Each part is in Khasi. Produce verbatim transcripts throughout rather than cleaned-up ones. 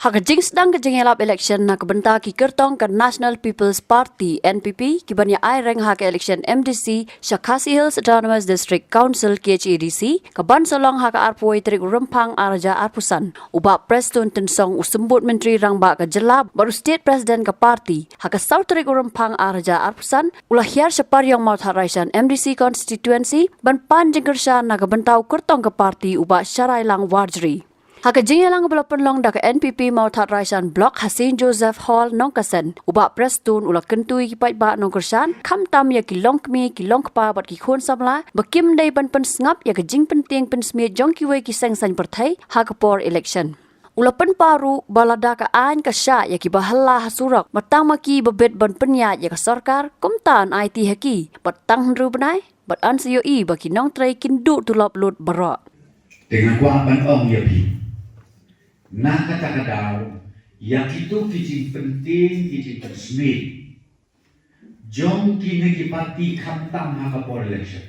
Ha ka jingsdang ka jingïalap election na ka bynta ki kyrtong ka National People's Party, N P P, ki ban ïa ai reng ha ka election M D C sha Khasi Hills Autonomous District Council, K H A D C, ka ban sa long ha ka arphew tarik u Rymphang ar hajar arphew san, u Bah Prestone Tynsong, u Symbud Myntri Rangbah ka jylla bad u State President ka party, ha ka saw tarik u Rymphang ar hajar arphew san, u la hiar sha Pariong Mawthadraishan M D C constituency ban pan jingkyrshan na ka bynta u kyrtong ka party, u Bah Sharailang Warjri. Ha ka jingïalang ba la pynlong da ka N P P Mawthadraishan Block ha Saint Joseph Hall, Nongkasen, u Bah Prestone u la kyntu ïa ki paidbah nongkyrshan, khamtam ïa ki longkmie, ki longkpa bad ki khun samla, ba kim dei ban pynsngap ïa ka jingpyntieng pynsmiej jong kiwei ki seng saiñ pyrthei ha ka por election. U la pynpaw ruh ba lada ka aiñ ka shah ïa kiba halla ha surok, ba tang ma ki ba bit ban pynïaid ïa ka sorkar, kumta yn aiti ha ki, bad tang hynriew bnai, bad yn sa ïohi ba ki nongtrei kin duh tulop lut baroh. Te nga kwah ban ong ïa phi, na kata ka daw, ïa kito ki jingpyntieng, ki jingpynsmiej jong kine ki party khamtam ha ka por election,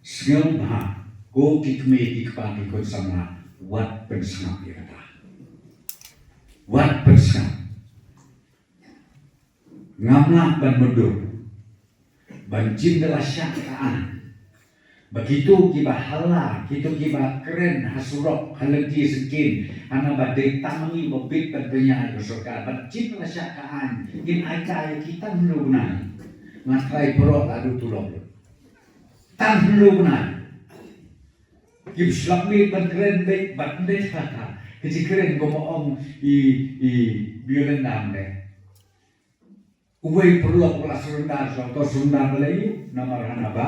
sngewbha ko ki kmie ki kpa ki khun samla, wat pynsngap ïa kata. Wat pynsngap. Ngam lah ban mutdur ban jin da la shah ka aiñ ba kito kiba halla, kito kiba kren ha surok, ha lynti syngkien, hana ba dei tang ngi ba bit ban pynïaid ka sorkar, ban jin da la shah ka aiñ, ngin aita ïa ki tang hynriew bnai. Nga trai baroh la duh tulop. Tang hynriew bnai. Kim slap mi ban kren beit, ban beit ha ka. Ka jingkren ko ma ong i, i Violent Dam de. Uwei paralok u la surrender, shu to surrender balei? Namar hana ba,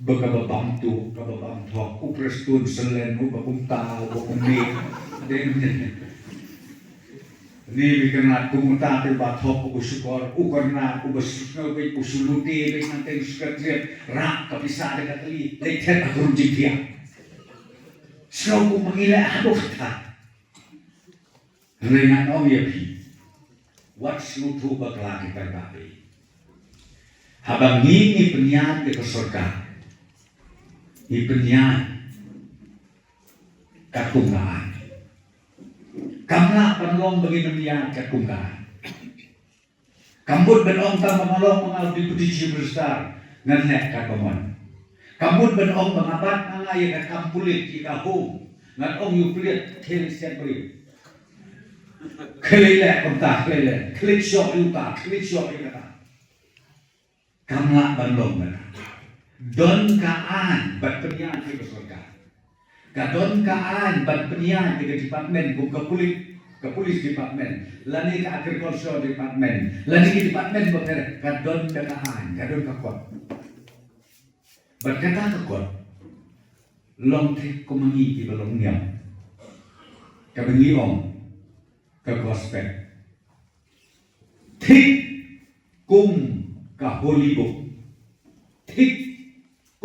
ba kaba bam tuh, kaba bam thok, u Prestone Tynsong, uba kumta, uba kumne. Dei ne. Ni mi kynrad kumta te ba thok uba shukor, u kynrad uba shukor, uba shu lute, uba nang teng shukor trip, rak ka pisa da ka kali, leit thet ha ka rum jingthiah. Shu kum ma ngi leh haduh kata. Hynrei ngan ong ïa phi, wat sngewthuh bakla ki paidbah phi. Haba ngi ngi pynïaid ïa ka sorkar, ngi pynïaid katkum ka aiñ. Kam lah ban long ba ngin ym ïaid katkum ka aiñ. Kam mut ban ong tang ba nga long ma nga u Deputy Chief Minister ngan leh katba mon. Kam mut ban ong ba nga bat na nga ïa ka kam pulit, ïa ka home, ngan ong ïa u pulit, khie leit siat briew. Khie leit leh kumta, khie leit leh, khie leit shoh ïa uta, khie leit shoh ïa kata. Kam lah ban long kata. Don ka aiñ ban pynïaid ïa ka sorkar. Ka don ka aiñ ban pynïaid ïa ka department kum ka pulit, ka police department, lane ka agriculture department, lane ka department bapher, ka don ka aiñ, ka don ka kot. Bad kata ka kot long thik kum ma ngi kiba long niam. Kaba ngi ong ka gospel. Thik kum ka holy book. Thik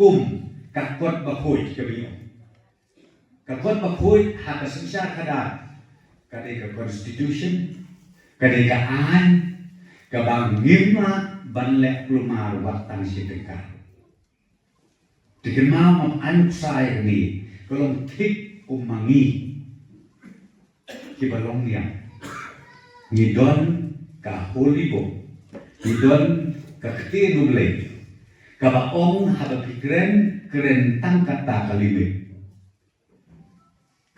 kum ka kot bakhuid kaba ngi ong. Ka kot bakhuid ha ka synshar khadar ka dei ka constitution, ka dei ka aiñ kaba ngim lah ban leh kulmar wat tang shi tyngka. Te kynmaw ngam ai nuksa ïa kane, ka long thik kum ma ngi kiba long niam. Ngi don ka holy book, ngi don ka ktien U Blei kaba ong haba phi kren, kren tang kata ka limit.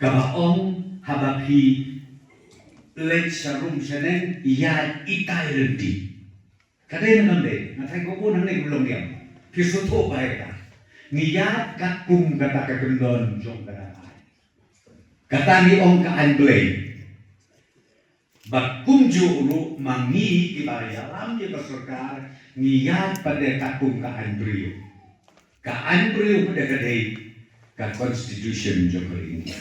Kaba ong haba phi leit sha rum sha neng, ïaid itai lynti. Ka dei ne kam dei? Nga tharai ko bun hangne ki long niam, phi sngewthuh bha ïa kata. Ngi ïaid katkum kata ka kyndon jong kata ka aiñ. Kata ngi ong ka aiñ Blei. Bad kumjuh ruh ma ngi kiba ïalam ïa ka sorkar, ngi ïaid pat de katkum ka aiñ briew. Ka aiñ briew pat de ka dei ka constitution jong ka ri India.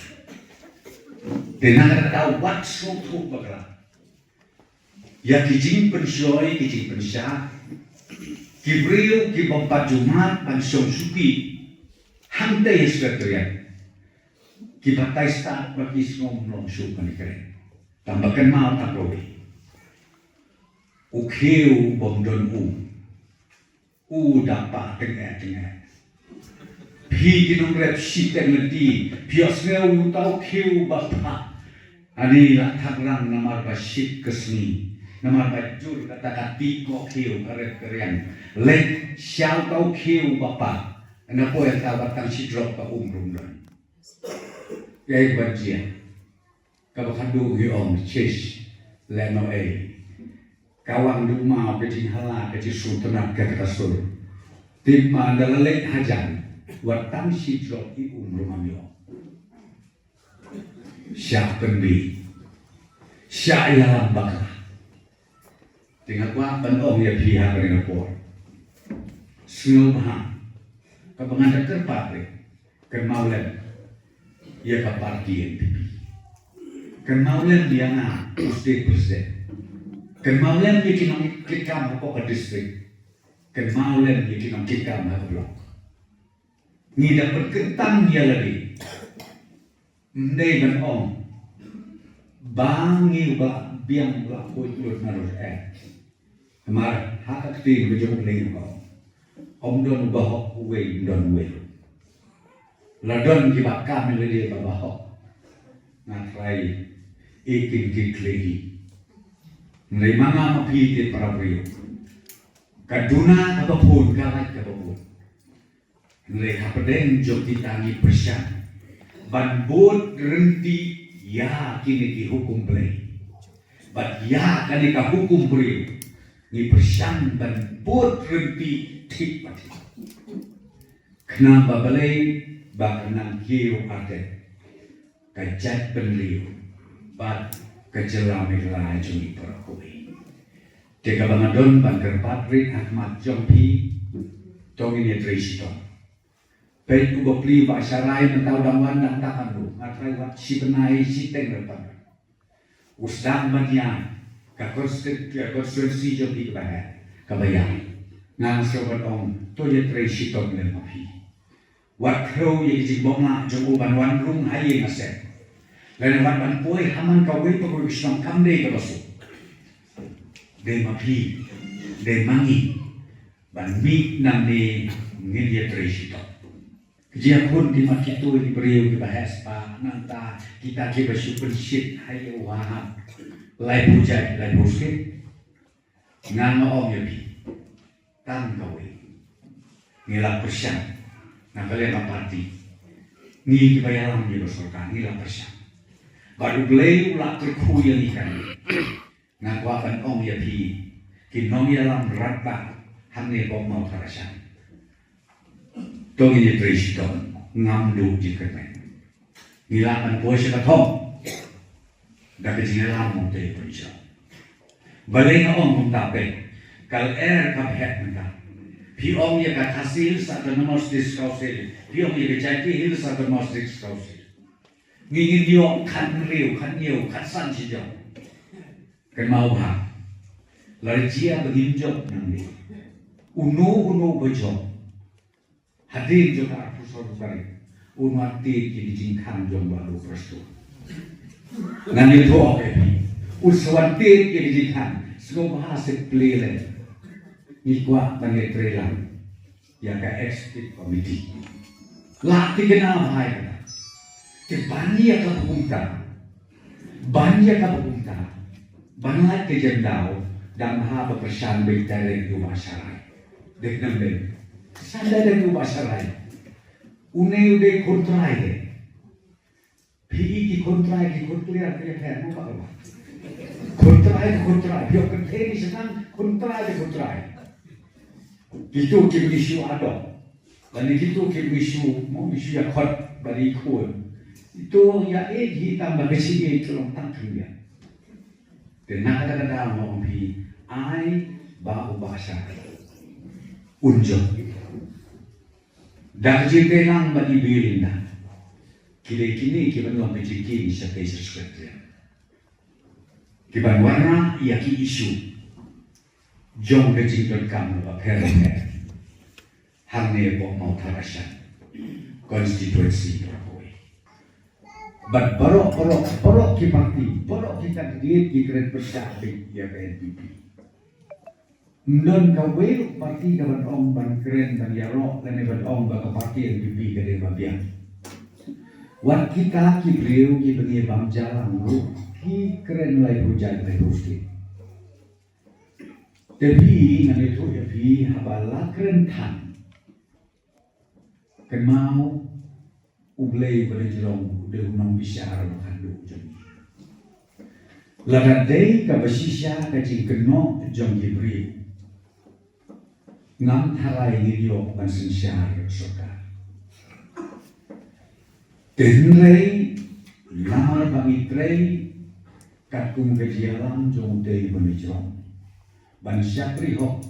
Te na kata ka daw wat sngewthuh bakla ïa ki jingpynshoi, ki jingpynshah, ki briew ki bym pat ju mad ban shong shuki hangtei ha Secretariat. Ki batai stad ba ki sngew ym long shuh ban ïakren. Tang ba kynmaw tang kawei, u khiew bym don um, u da pah tyngeh tyngeh. Phi ki nongrep shiteng lynti, phi ïohsngew uta u khiew ba pah Ani la thaklang namar ba shit ka sngi, namar ba jur kata ka tih ko khiew ka ret ka riang. Leit sha uta u khiew ba pa, na poi ta ba tang shi drop ka um rum don. Ei ban jia. Kaba khadduh ngi ong, chish, lehnohei. Ka wan duh maw ka jinghala ka jingsngewtynnat ka kata sur. Tip ma da la leit hajan, wat tang shi drop i um ruh ngam ïoh. Shah pynbeit. Shah ïalam bakla. Te nga kwah ban ong ïa phi ha kane ka por. Sngewbha. Kaba ngan da kyrpad re. Kynmaw lem ïa ka party N P P. Kynmaw lem ïa nga u state president. Kynmaw lem ïa ki nongkitkam hapoh ka district. Kynmaw lem ïa ki nongkitkam ha ka block. Ngi da pynkyntang ïa lade. Ym dei ban ong ba ngi ba biang ba khuid lut na rut eh. Namar ha ka ktien ka jong U Blei ka ong, ym don uba hok uwei, ym don uwei. La don kiba kam ïa lade ba bahok. Nga trai i kin ki khlei. Hynrei ma nga ma phi te para briew, ka duna kaba bun, ka lait kaba bun. Hynrei hapdeng jong kita ngi pyrshang ban bud ryntih ïa kine ki hukum Blei bad ïa kane ka hukum briew. Ngi pyrshang ban bud ryntih thik pa thik. Khnang ba balei ba ka nang kiew artet ka jaitbynriew bad ka jylla Meghalaya jong ngi baroh kawei. Te kaba nga don ban kyrpad rit ha khmat jong phi, to ngin ïatrei shitom. Peit u bapli u Bah Sharai mynta u dang wan, dang da kan ruh, nga trai wat shi bnai shiteng ryngkat. U sdang ban ïaid ka constitu-, ka constituency jong phi kaba heh, kaba ïaid. Nga sngew ban ong to ïatrei shitom lem ma phi. Wat khlem ïa ka jingbym lah jong u ban wan rung ha ïing ha sem, lane wat ban poi ha man kawei pa kawei ka shnong, kam dei kaba suk. Dei ma phi, dei ma ngi ban mih nangne, ngin ïatrei shitom. Ki jingïakhun ki mat ki tui ki briew kiba heh spah, nangta kita kiba shu pynshit ha ïing ha hap, laiphew jait, laiphew skit. Nga nga ong ïa phi, tang kawei, ngi la pyrshang. Na ka liang ka party, ngi kiba ïalam ïa ka sorkar ngi la pyrshang. Bad U Blei u la kyrkhu ïa ngi kane. Nga kwah ban ong ïa phi ki nongïalam rangbah hangne Bokmaw Tharashan, to ngin ïatrei shitom, ngam duh jingkyrmen. Ngi lah ban poi sha ka thong da ka jingïalam, mo, te pynshong. Balei nga ong kumta? Peit, ka lyer ka bhet mynta. Phi ong ïa ka Khasi Hills Autonomous District Council, phi ong ïa ka Jaintia Hills Autonomous District Council. Ngi ngin ïoh khathynriew, khathynñiew, khatsan shijor. Kynmaw bha, lada jia ba ngim jop nangne, uno uno ba jop hadien jong ka arphew saw tarik, un wan tied ïa ki jingkhang jong u Bah Prestone. Ngan ïathuh ïa phi, un sa wan tied ïa ki jingkhang. Sngewbha seh plie leh. Ngi kwah ban ïatreilang ïa ka executive committee. La thikna bha ïa kata. Te ban ïa kaba kumta, ban ïa kaba kumta, ban lait ka jem daw, dang ha ba pyrshang beit direct ïa u Bah Sharai. Dei nam dei. Sa direct ïa u Bah Sharai. Une u dei khun trai de. Phi i ki khun trai, ki khun trai, phi pher mo ba ba. Khun trai, khun trai, phi ong kynthei ni shnang, khun trai, khun trai. Kito ki ngi shu adopt. Lane kito ki ngi shu, mo, ngi shu ïa khot ba dei khun. Ito ïa e hi tam ba ka shi e ka long tang khyndiat. Te na kata ka daw nga ong phi, ai ba u Bah Sharai un jop. Da ka jingpynlang bad i Belinda. Ki dei kine kiban long ka jingkiew sha ka secretariat. Kiban wanrah ïa ki issue jong ka jingdonkam bapher bapher hangne Bokmaw Tharashan constituency baroh kawei. Bad baroh, baroh, baroh ki party, baroh ki candidate ki kren pyrshah beit ïa ka N P P. Ym don kawei ruh party kaban ong ban kren ban ïaroh lane ban ong ba ka party N P P ka dei ba biang. Wat kita ki briew kiba ngi bam ja lang ruh, Kren laiphew jait laiphew state. Te phi ngan ïathuh ïa phi haba la kren than. Kynmaw U Blei ba da jrong u dei u nongbishar ba khatduh jong ngi. Lada dei kaba shisha ka jingkynnoh jong ki briew, ngam tharai ngin ïoh ban synshar ïa ka sorkar. Te hynrei namar ba ngi trei katkum ka jingïalam jong u dei ba da jrong ban shakri hok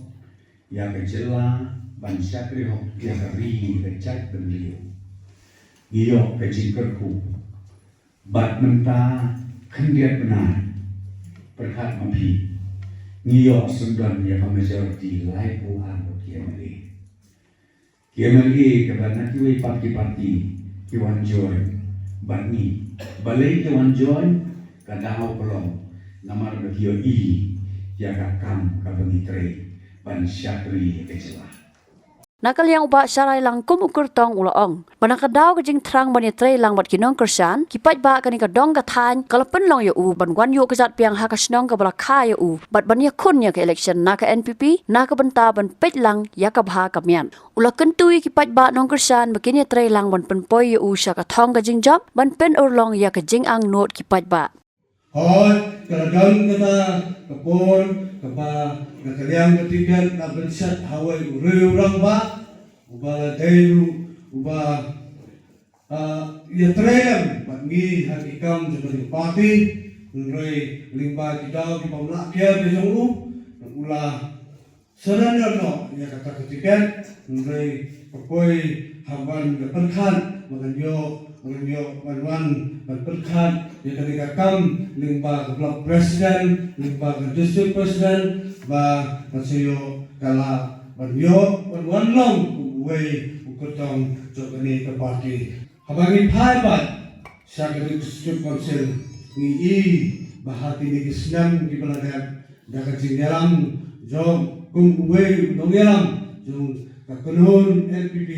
ïa ka jylla, ban shakri hok ïa ka ri, ïa ka jaitbynriew. Ngi ïoh ka jingkyrkhu bad mynta khyndiat bnai pyrkhat ma phi, ngi ïoh syndon ïa ka majority laiphew ar ngut ki MLA. Ki MLA kiba na kiwei pat ki party ki wan join bad ngi. Balei ki wan join? Ka daw ka long namar ba ki ïohi ïa ka kam kaba ngi trei ban shakri ïa ka jylla. Na ka liang u Bah Sharailangkum u kyrtong u la ong ba na ka daw ka jingthrang ban ïatrei lang bad ki nongkyrshan, ki paidbah kane ka dong ka thaiñ ka la pynlong ïa u ban wan ïuh kjat biang ha ka shnong kaba la kha ïa u bad ban ïakhun ïa ka election na ka NPP na ka bynta ban peit lang ïa ka bha ka miat. U la kyntu ïa ki paidbah nongkyrshan ba kin ïatrei lang ban pynpoi ïa u sha ka thong ka jingjop ban pynurlong ïa ka jingangnud ki paidbah. Hooid, ka la don kata ka por kaba na ka liang ka tiket la bynshet ha uwei u riew rangbah uba la dei ruh uba, ah, ïatrei lem bad ngi ha ki kam jong ka party, hynrei lyngba ki daw ki bym lah kiar ki jong u, u la surrender noh ïa kata ka tiket, hynrei ka poi ha ban da pyrkhat ba ngan ïoh, ba ngan ïoh ban wan ban pyrkhat ïa kane ka kam lyngba ka block president, lyngba ka district president, ba ngan sa ïoh ka lad ban ïoh ban wan long kum uwei u kyrtong jong kane ka party. Haba ngi phai pat sha ka district council, ngi i ba ha kine ki snem kiba la dep, da ka jingïalam jong kum uwei u nongïalam jong ka kynhun NPP,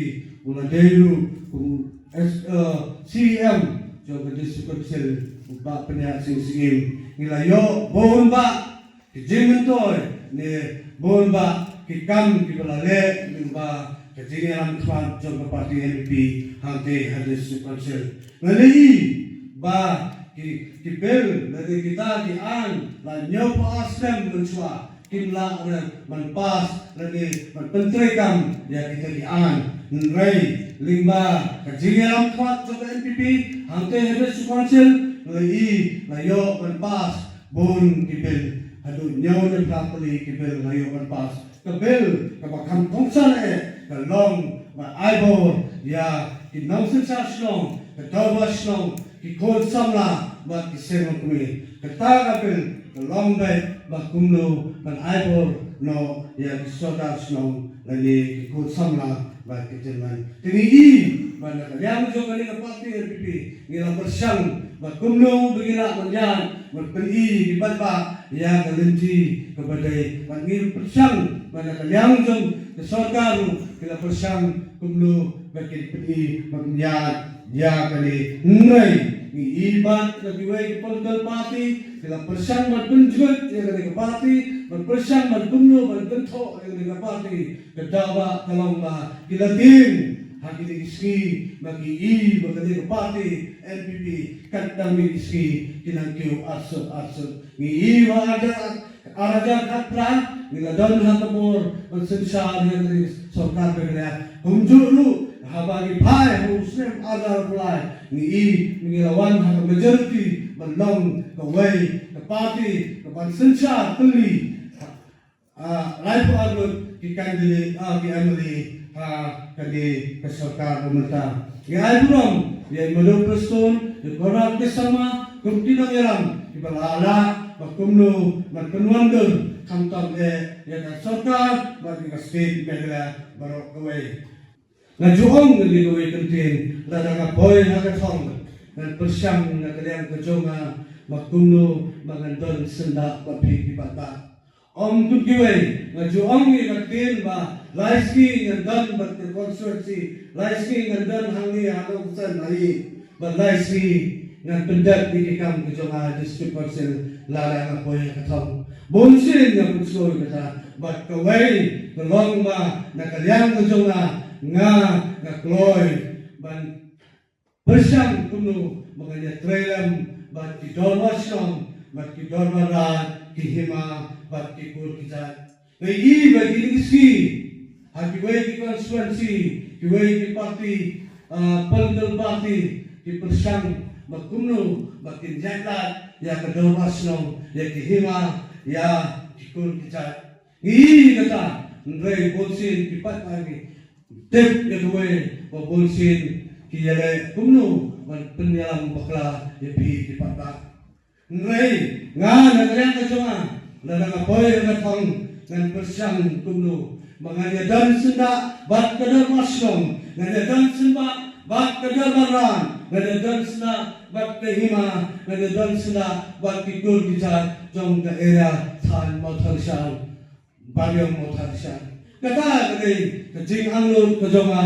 u la dei ruh kum u S, eh, CEM jong ka district council, u Bah Pynïaid Sing Syiem, ngi la ïoh bun bah ki jingmyntoi ne bun bah ki kam kiba la leh lyngba ka jingïalam khmat jong ka party NPP hangtei ha district council. Ngi la i ba ki, ki bill lane kita ki aiñ la hynñiewphew ar snem mynshuwa kim lah re ban pass lane ban pyntreikam ïa kita ki aiñ. Hynrei lyngba ka jingïalam khmat jong ka NPP hangtei ha district council, ngi la i la ïoh ban pass bun ki bill, haduh hynñiew ne phra tylli ki bill la ïoh ban pass. Ka bill kaba kham kongsan eh ka long ban ai bor ïa ki nongsynshar shnong, ka dorbar shnong, ki khun samla bad ki seng longkmie. Kata ka bill ka long beit ba kumno ban ai bor noh ïa ki sordar shnong lane ki khun samla bad ki tymmen. Te ngi i ba na ka liang jong kane ka party NPP ngi la pyrshang ba kumno ba ngi lah ban ïaid ban pyni ki paidbah ïa ka lynti kaba dei, bad ngi pyrshang ba na ka liang jong ka sorkar ruh ki la pyrshang kumno ba kin pyni ban ïaid ïa kane. Hynrei ngi i bad na kiwei ki political party ki la pyrshang ban pynjot ïa kane ka party, ban pyrshang ban kumno ban kynthoh ïa kane ka party. Ka daw ba ka long ba ki la tieng ha kine ki sngi ba ki i ba kane ka party NPP kat dang mih ki sngi ki nang kiew arsut arsut. Ngi i ba arhajar, arhajar khatphra ngi la don ha ka bor ban synshar ïa kane ka sorkar Meghalaya. Kumjuh ruh haba ngi phai ha u snem arhajar arphew lai ngi i ngi la wan ha ka majority ban long kawei ka party kaban synshar tylli, ah, laiphew ar ngut ki candidate, ah, ki MLA ha kane ka sorkar ba mynta. Ngi ai burom ïa i Madu Prestone, ïa i Conrad K Sangma kum ki nongïalam kiba la lah ba kumno ban pynwandur khamtam eh ïa ka sorkar bad ïa ka state Meghalaya baroh kawei. Nga ju ong ïa kawei ka ktien, lada nga poi ha ka thong ngan pyrshang na ka liang ka jong nga ba kumno ba ngan don syndah bad phi ki paidbah. Ym kum kiwei, nga ju ong ïa ka ktien ba lai sngi ngan don bad ka constituency, lai sngi ngan don hangne ha Nongksen ha i, bad lai sngi Ngan pyndep ïa ki kam ka jong nga District Council lada nga poi ha ka thong. Bun sien nga pynsngew ïa kata, bad kawei ka long ba na ka liang ka jong nga, nga, nga kloi ban pyrshang kumno ba ngan ïatrei lem bad ki dorbar shnong, bad ki dorbar raid, ki hima, bad ki kur ki jait. Ngi i ba ki ning ski ha kiwei ki constituency, kiwei ki party, ah, political party, ki pyrshang ba kumno ba kin ïaid lad ïa ka dorbar shnong, ïa ki hima, ïa ki kur ki jait. Ngi i kata, hynrei bun sien ki paidbah ngi tip ïa kawei ba bun sien ki ïaleh kumno ban pynïalam bakla ïa phi ki paidbah. Hynrei nga na ka liang ka jong nga, lada nga poi ha ka thong, ngan pyrshang kumno ba ngan ïadon syndah bad ka dorbar shnong, ngan ïadon syndah bad ka dorbar raid, ngan ïadon syndah bad ka hima, ngan ïadon syndah bad ki kur ki jait jong ka area thain Mawthadraishan, Bariong Mawthadraishan. Kata ka dei ka jingangnud ka jong nga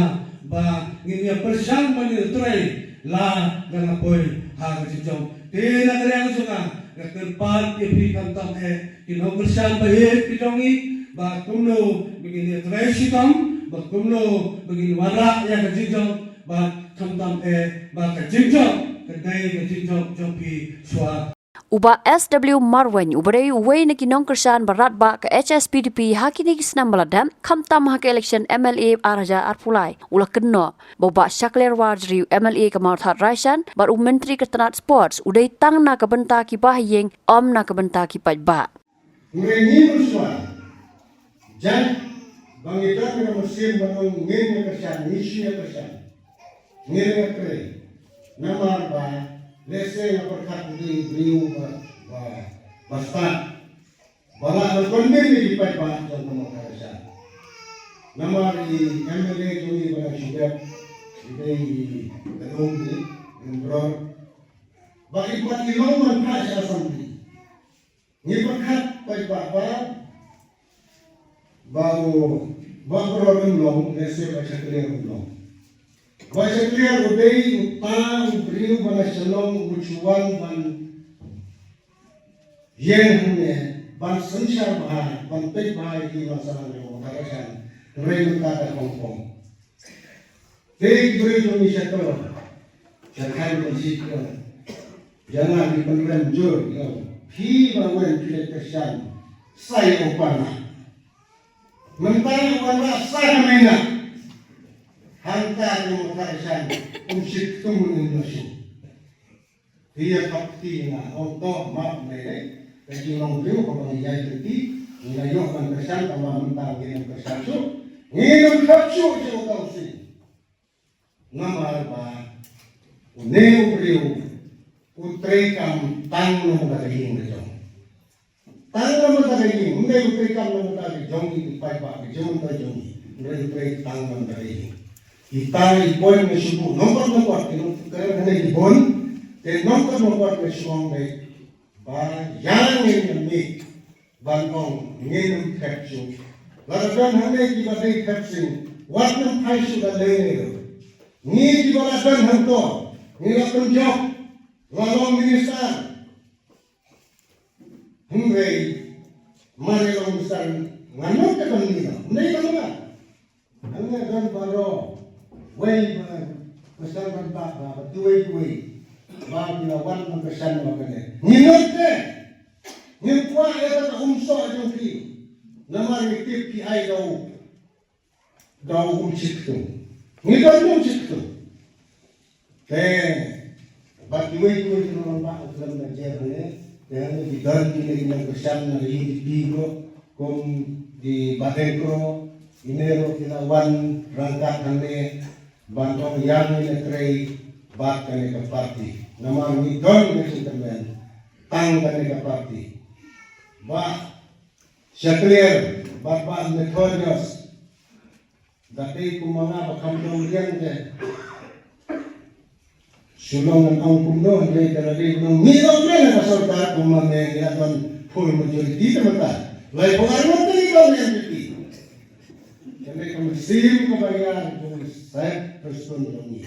ba ngin ïa pyrshang ban ïatrei lada nga poi ha ka jingjop. Te na ka liang jong nga, nga kyrpad ïa phi khamtam eh ki nongkyrshan ba ïeit ki jong ngi, ba kumno ba ngin ïatrei shitom, ba kumno ba ngin wanrah ïa ka jingjop, ba khamtam eh ba ka jingjop ka dei ka jingjop jong phi shuwa. U Bah S W Marwein, uba dei uwei na ki nongkyrshan ba radbah ka H S P D P ha kine ki snem ba la dep, khamtam ha ka election M L A ar hajar arphew lai, u la kynnoh ba u Bah Shakliar Warjri, u M L A ka Mawthadraishan bad u Myntri ka tnat Sports, u dei tang na ka bynta ki bahaïing, ym na ka bynta ki paidbah. Hynrei ngi mynshuwa, jait ba ngi don ka mynsiem ban ong ngin ïa kyrshan, ngi shu ïa kyrshan, ngin ïa trei. Namar ba lehse nga pyrkhat u dei u briew ba, ba, ba stad, ba lah ban convince ïa ki paidbah jong ka Mawthadraishan. Namar i M L A jong ngi ba dang shu dep, i dei i Gadong, i Gadong Bror, ba i pat i long ban phah sha Assembly. Ngi pyrkhat paidbah ba, ba u, ba u Bror um long, lehse ba Shakliar um long. Ba Shakliar u dei uta u briew ba na shnong u shu wan ban ïeng hangne, ban synshar bha, ban peit bha ïa ki nongshong shnong jong ka Mawthadraishan, hynrei mynta ka khongpong. Te ki briew jong ngi sha Toro, sha Khain Constituency, ïa nga ki pynrem jur, ïa phi ba wan phi leit kyrshan, sa ïa u pan na. Mynta u pan na sa ka mena. Hangta ka Mawthadraishan, um shit ktung un ïa shu. Phi ïa khap kti nga, ong to map me ne. Ka jinglong briew kaba ngi ïai kti, ngi la ïoh ban kyrshan, tangba mynta ngi nym kyrshan shuh. Ngi nym khap shuh shuh uta u sien. Namar ba une u briew u trei kam tang na ka ïing ka jong. Tang na ka ïing, ym dei u trei kam na ka jong ngi ki paidbah, ki jong ka jong ngi. U trei, u trei tang na ka ïing. Kita i point nga shu buh nongkot nongkot, ki nongkot nongkot ki bun, te nongkot nongkot nga shu ong dei ba ïa ngin ïa mih ban ong ngin ym thep shuh. Lada don hangne kiba dei thep sing, wat nym phai shuh da lei ne ruh. Ngi kiba la don hangto, ngi la pynjop, la long minister. Hynrei mar ïa long minister, nga nud te ban mih noh. Ym dei tang nga. Hangne don baroh wei ba, ba sdang ban bah ba, ba kiwei kiwei ba ki la wan ban kyrshan ba kane. Ngi nud te. Ngi kwah ïa kata um soh jong phi. Namar ngi tip phi ai da u, da u um shit ktung. Ngi don um shit ktung. Te bad kiwei kiwei ki nongrangbah u khlem da jer hangne, te hangne ki don kine ki nongkyrshan na U D P ruh, kum ki Bah Deng Kro, kine ruh ki la wan ryngkat hangne ban ong ïa ngi ne trei bad kane ka party. Namar ngi don ka jingkyrmen tang kane ka party. Bah Shakliar bad Bah Methodius, da dei kum ma nga ba kham dong liang te. Shu long ngan ong kumno, hynrei te lada dei nongmih nongmih na ka sorkar kum ma me, ngi la don full majority te mynta. Laiphew ar ngut te ngi don M P P. Te lei ka mynsiem kaba ïar jong u Sir Prestone jong ngi,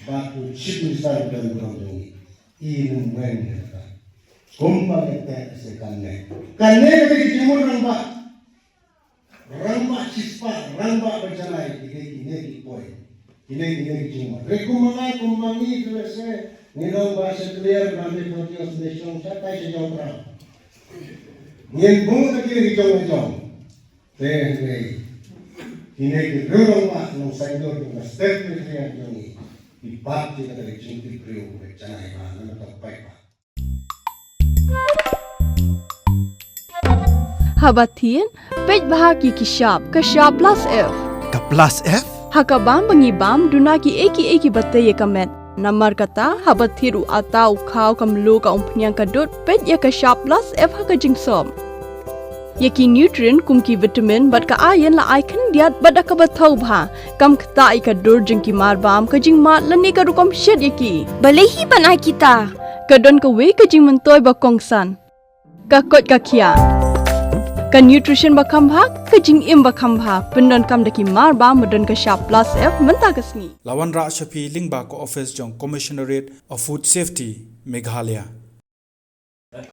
bad u Chief Minister jong ngi. I nang wen ka. Kumba ka te se kan ne. Kan ne ka te ki jingmut rangbah. Rangbah shispah, rangbah ba janai, ki dei kine ki poi. Ki dei kine ki jingmut. Re kumba ngai, kumba ngi, tu se, ngi nang ba se clear, ba ne kau tios ne shong, sa tai se jong rang. Ngin bung ka kine ki jong jong. Te hynrei kine ki briew rangbah nong saiñdur ki na step ki rian jong ngi. Ki bat ki kata ki jingtip briew ki janai ba na ka tok pai ba. Haba thied, peit bha ki ki shap, ka shap plus F. Ka plus F? Ha ka bam ba ngi bam, duna ki ei ki ei ki ba tei ïa ka met. Namar kata, haba thied u ata u khaw ka mluh ka umphniang ka dud, peit ïa ka shap plus F ha ka jingsop. Ïa ki nutrient kum ki vitamin bad ka iron la ai khyndiat bad da kaba thaw bha. Kam ktah ïa ka dur jong ki marbam ka jingmad lane ka rukom shet ïa ki. Balei hi ban ai kita? Ka don kawei ka jingmyntoi ba kongsan. Ka koit ka khiah. Ka nutrition ba kham bha, ka jingim ba kham bha. Pyndonkam da ki marbam ba don ka shap plus F mynta ka sngi. La wanrah sha phi lyngba ka office jong Commissionerate of Food Safety, Meghalaya.